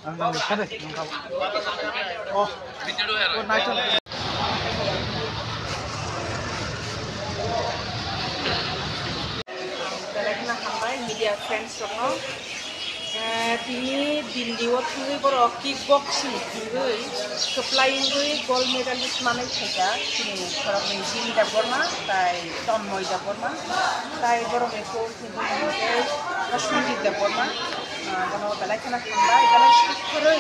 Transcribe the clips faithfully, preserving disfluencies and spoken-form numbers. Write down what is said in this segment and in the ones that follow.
Belai kheno hambai media friends rokno. Eh, tini Delhi o thangwi borok kick boxing thangwi kwplai wngwi gold medalist manwi phaijak chini khoroknwi Jim Debbarma tai Tanmoy Debbarma tai borokni coach ni bumung khe Sandeep Debbarma. Ah, bono belai kheno hambai, belai swkharwi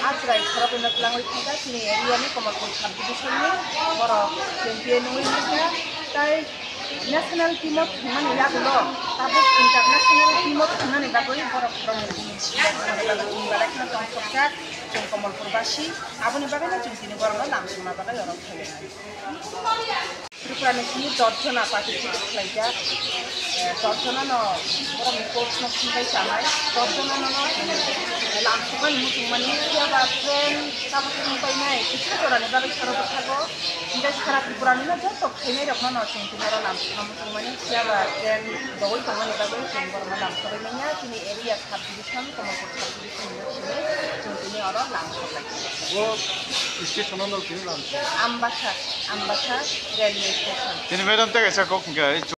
ah chwrai khoroknwino twlangwi phaijak chini area ni Kamalpur sub division ni borok champion wngwi phaijak tai National team o thwngmani yagulo tabuk international team o thwngmani bagwi borok rokni bagwi chwng belai kheno tongthokjak, chwng Kamalpur basi, aboni bagwino chwng tini borokno lamsokna bagwi oro phainai. Tripura ni simi dos jona participate khlaijak, eh, dos jona no borokni coach no phunugwi chanai, dos jona no, no, eh, lamsokmani muchungmani phiya ba train tabuk thwng painai, kisa jorani bagwi saro bwthago. Hingke sara Tripura ni no joto khainai rok no no chwng tini oro lamsokna muchung mani phiya ba train dogwi tongmani bagwi chwng borok no lamsogwi manya chini area sub division Kamalpur sub division ni simi chwng tini oro lamsok lai. Bo station no tini lamsok. Ambasa, Ambasa railway station. Tini madam tei kaisa kok hingke.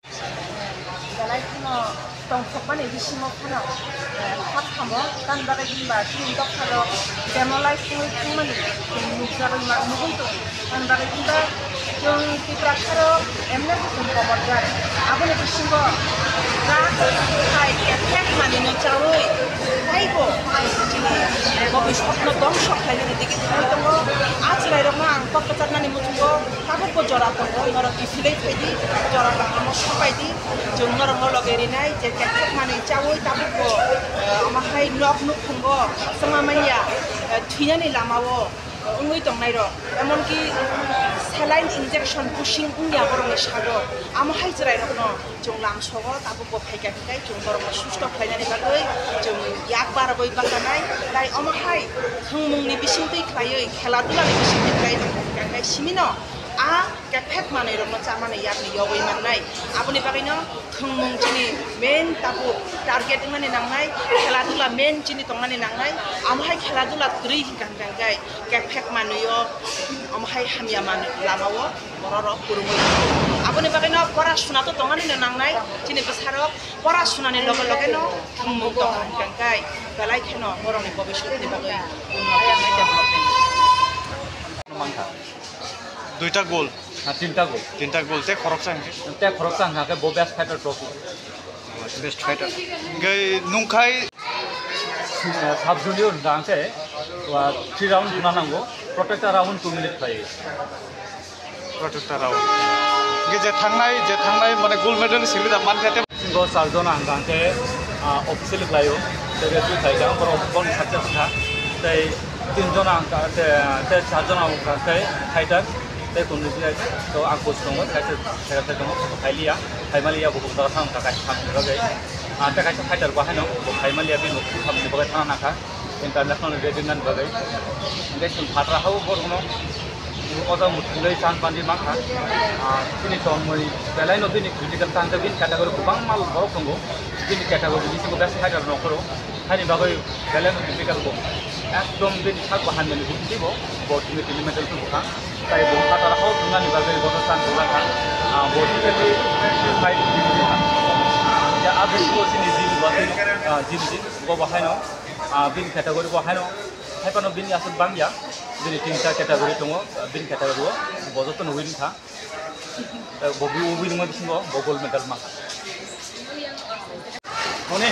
Belai kheno tongthokmani bisingo phano, eh, kha samo, tamni bagwi hwnba chini dophano demolize wngwi thangmani chwng nukjagwi ma-, nugwi tongo. Tamni bagwi hwnba chwng Tiprasarok emne bo chwng komorjak. Aboni bisingo rak hai kethek manwino chaui taibo chini bobiswkno dongso khlainani digi thangwi tongo. A chwrairokno ang kok kwchaknani muchungo tabukbo jora tongo, norok kiphilwi phaidi, jora tongthokno sapaidi. Chwng norokno loge rinai je kethek manwi chaui tabukbo, eh, omo hai nok nukhungo chwngma manya, eh, thwinani lamao, eh, wngwi tongnairok, emonki saline injection pushing wngya borokni sago, amo hai chwrairokno chwng lamsogo tabukbo phaikha hwnkhe chwng borokno susto khlainani bagwi chwng yak barogwi bakanai, tai omo hai thwngmungni bisingtwi khlaiwi, khela dulani bisingtwi khlaiwi tongkha hwnkhe simino a kethek manwi rokno chamani yakni yogwi mannai. Aboni bagwino thwngmung chini main tabuk target wngmani nangnai, khela dula main chini tongmani nangnai. Amo hai khela dula kwrwi hwnkha hwnkha hwnkhe kethek manwi o, amo hai hamya manwi lamao borok rok kwrwngwi tongo. Aboni bagwino pora suna to tongmani no nangnai, chini bwsarok pora sunani loge loge no thwngmung tongkha hwnkha hwnkhe belai kheno borokni bobiswtni bagwi unnoti wngnai, development. Duita goal. Ha, tinta goal. Tinta goal, tei khoroksa hwnkhe? Tei khoroksa hwnkha khe bo best fighter trophy. Best fighter. Hwnkhe nungkhai? Sub junior hwnkha khe, wa, three round wngna nango. Protector round two minute khlai. Protector round. Hwnkhe je thangnai, je thangnai, mane, gold medal simi da mankha te. Bisingo char jona hwnkha khe, ah, officially khlaio, tei referee khlaijak, borok boni success wngkha. Tei tin jona hwnkha, tei, tei char jona hwnkha khe fighter, tei kunui khe to ang coach tongo, kaisa fighter tongo, phailiya, phaimaliya, bo jaga thang wngkha, kaisa thang wngkha khe. Ah, tei kaisa fighter bo haino, bo phaimaliya, bini bo thang wngkha, international ready nani bagwi. Hwnkhe chwng phatra hao borokno. O jaga muthungwi chan pandi mankha. Ah, chini tongmwi belai no bini critical tang tei bini category kwbangma borok tongo. Bini category bisingo best fighter nongkhoro. Haini bagwi belai no difficult bo. Ekdom bini sak bahan mani bukhisi bo. Bo tini tini medal tu bukha. Tai bo khatara hao thumnani bagwi bo chan bula kha. Ah, bo tini fight bini kha. Ya, abis ko chini jin bo, ah, jin jin bo bo haino. Ah, bini category bo haino. Hai phano bini aswk bangya, bini tinta category tongo, bini category o bo jotono win kha. Eh, bo bi win ma bisingo bo gold medal mankha. Moni.